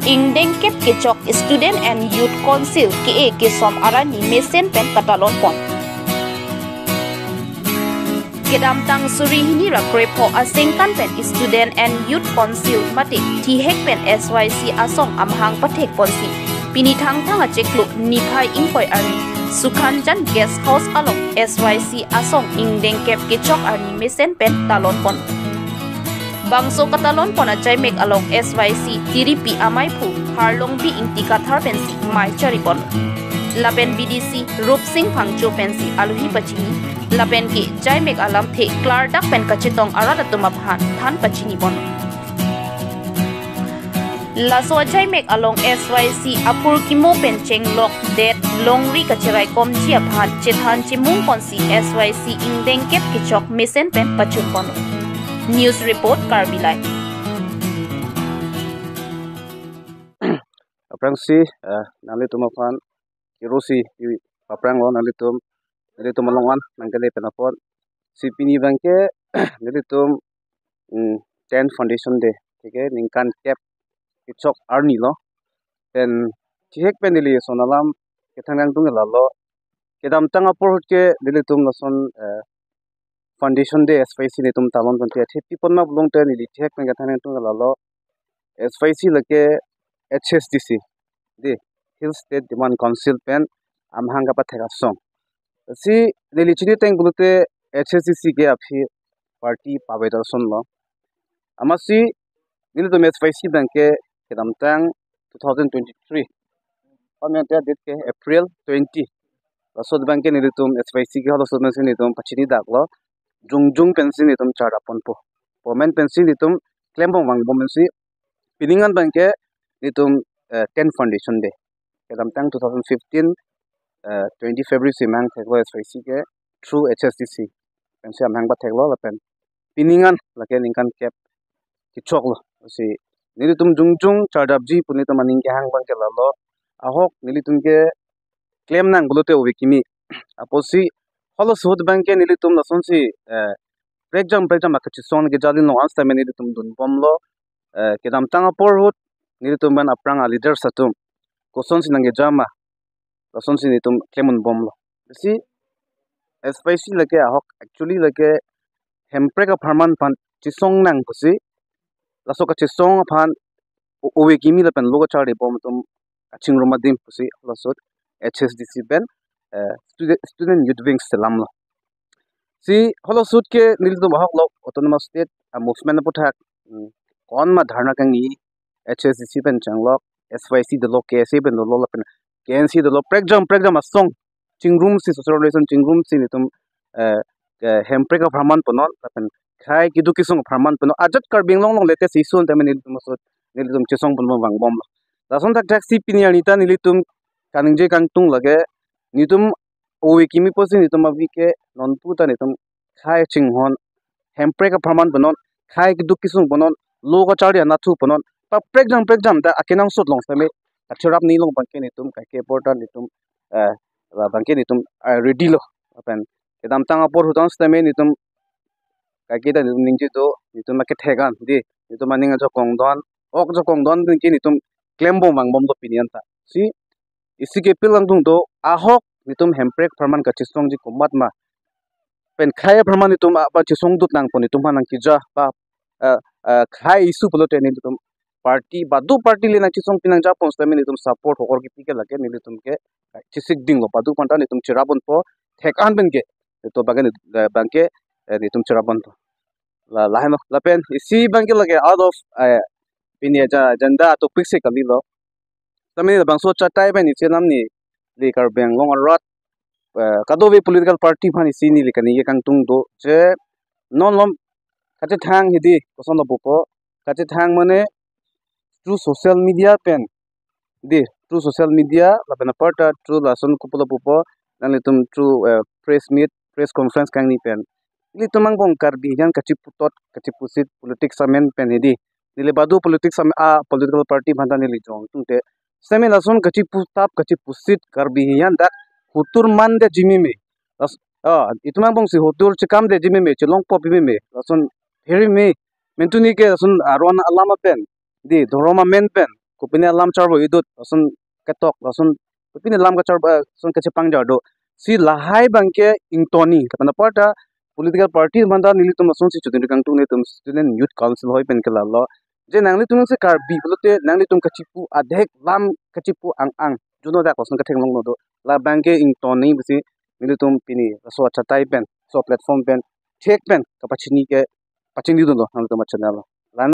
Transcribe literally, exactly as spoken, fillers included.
ingdeng kep kechok Student and Youth Council K A kesom arni mesen pen katalon pon. Kedamtang suri hini ra krepho aningkan pen Student and Youth Council mate thihek pen S Y C asong amahang pathek ponsi pini Thangthang achiklo niphai ingkoi arni Sukhanjan Guest House along S Y C asong ingdeng kep kechok arni mesen pen talon pon. Bangso katalon pon ajaimek along S Y C tiripi amaiphu Harlongbi Ingti Kathar pensi mei chari pon. Lapen B D C Rupsing Phangcho pensi alohi pachini. Lapen ke jaimek alamthe klardak pen kachetong arat atum aphan than pachini pon. Laso ajaimek along S Y C apor kimo pen chenglok det longri kacherai komji aphan chethan chemung ponsi S Y C ingdeng kep kechok mesen pen pachun pon. News report, Karbi Live. Aphrangsi, eh, nanglitum aphan kirosi i aphrang lo nanglitum, nanglitum along an nangkele pen apot. Si pini abangke nanglitum, mm, ten foundation day, thik he, ningkan kep kechok arni lo. Pen thihek pen neli son alam kethan nangtung lalo. Kedamtang apor ahut ke nelitum lason, eh, foundation day S Y C nelitum talon ponte, athepi pon ma pulote neli thihek pen kethan nangtung lalo. S Y C lake H S D C, dei, Hill State Development Council pen amahang kapathek asong. Si neli chini ateng pulote H S D C ke aphi party pavedar ason lo. Amatsi nelitum S Y C abangke kedamtang two thousand twenty-three, pamyang te date ke April twenty. Laso abangke nelitum S Y C ke halaso abangsi nelitum pachini dak lo. Jongjong pensi nelitum charda ponpo. Pomen pensi nelitum klembom vangbom pensi pining an abangke nelitum, eh, ten foundation day. Kedamtang two thousand fifteen, eh, twenty February si amahang theklo S Y C ke through H S D C pensi amahang patheklo lapen pining an lake ningkan kep kechok lo. Si nelitum jongjong chardapji pu nelitum aning kehang abangke lalo. Ahok nelitum ke klem nang pulote ove kimi. Apotsi halaso ahut abangke nelitum lasonsi, eh, prekjam prekjam akachesong ke jali long an setame nelitum dunbomlo. Eh, kedamtang apor ahut nelitum pen aphrang a leaders atum kosonsi nangkejama, lasonsi nelitum klem unbomlo. Si S Y C lake ahok actually lake Hemprek apharman aphan chesong nang pusi, laso kachesong aphan o-, ove kimi lapen lo kacharlibom atum kachingrum adim pusi laso H S D C pen, eh, student, student youth wings selamlo. Si halaso ahut ke nelitum ahok lo autonomous state a movement aputhak, mm, konma dharna kangni, H S D C pen chenglok, S Y C dolo, K S A pen dolo lapen K N C dolo, prekjam prekjam asong chingrumsi, social relation chingrumsi nelitum, eh, eh, Hemprek apharman punon lapen khei keduk kesung apharman punon, ajat Karbi Anglong along latest issue tame nelitum laso nelitum chesong ponbom vangbomlo. Lason thakthak si pini arni ta nelitum kaningje kangtung lake nelitum ove kimi pusi nelitum avi ke nonpu ta nelitum khei chinghon, Hemprek apharman punon, khei keduk kesung punon, lo kacharli anatthu punon, pa prekjam prekjam ta akenangsot along setame kacherap ni along abangke nelitum kaike apor ta nelitum, eh, la abangke nelitum, eh, ready lo. Lapen kedamtang apor ahut an setame nelitum kaike ta nelitum ningje do, nelitum akethek an, dei, nelitum aning ajakong do-an, ok ajakong do-an abangke nelitum klembom vangbomlo pini an ta. Si isi ke pil langdung do, ahok nelitum Hemprek apharman kachesongji komatma pen khei apharman nelitum apa chesong dut nangpo, nelitum aphan nangkeja pa, eh, eh, khei issue pulote nelitum party badu party le nangchesong pi nangjapon setame nelitum support hokor kipi ke lake nelitum ke chesik dinglo, badu aphanta nelitum cherap unpo, thek an pen ke nelitum abangke, eh, abangke, eh, nelitum cherap unpo. La, lahenlo. Lapen isi abangke lake out of, eh, pini aja agenda topic si kalilo. Tame labangso chatai pen isi alam neli Karbi Anglong arat, eh, kadokave political party aphan isi neli kaningje kangtung do je non malom kachethang hedi kosonlo pupo, kachethang mane through social media pen, dei, through social media lapen aparta through lason kopilo pupo, nanglitum through, eh, press meet, press conference kangni pen ilitum angbong Karbi ahin kachiputot kachipusit politics amen pen hedi, neli badu politics am-, a political party aphanta neli jong tungte, setame lason kachiputap kachipusit Karbi ahin dak hotur mandetji meme. Las-, ah, itum angbongsi hotur chekamdetji meme, chelongpopji meme, lason pherime, mentuni ke lason aron alam apen, dei, dhorom amen pen kopine alam charbo idut, lason ketok, lason kopine alam kacharbo, lason kachepangjar do. Si lahai abangke ingtoni, lapen aparta political party aphanta nelitum lason si chudun kangtung, nelitum Student Youth Council ahoi pen ke lalo. Je nanglitum si Karbi pulote nanglitum kachipu adhek lam kachipu ang-ang, juno dak lason katheklonglo do. La abangke ingtoni pusi nelitum pini laso achatai pen, laso platform pen, thek pen kapachini ke pachinidunlo nanglitum achannel. Lan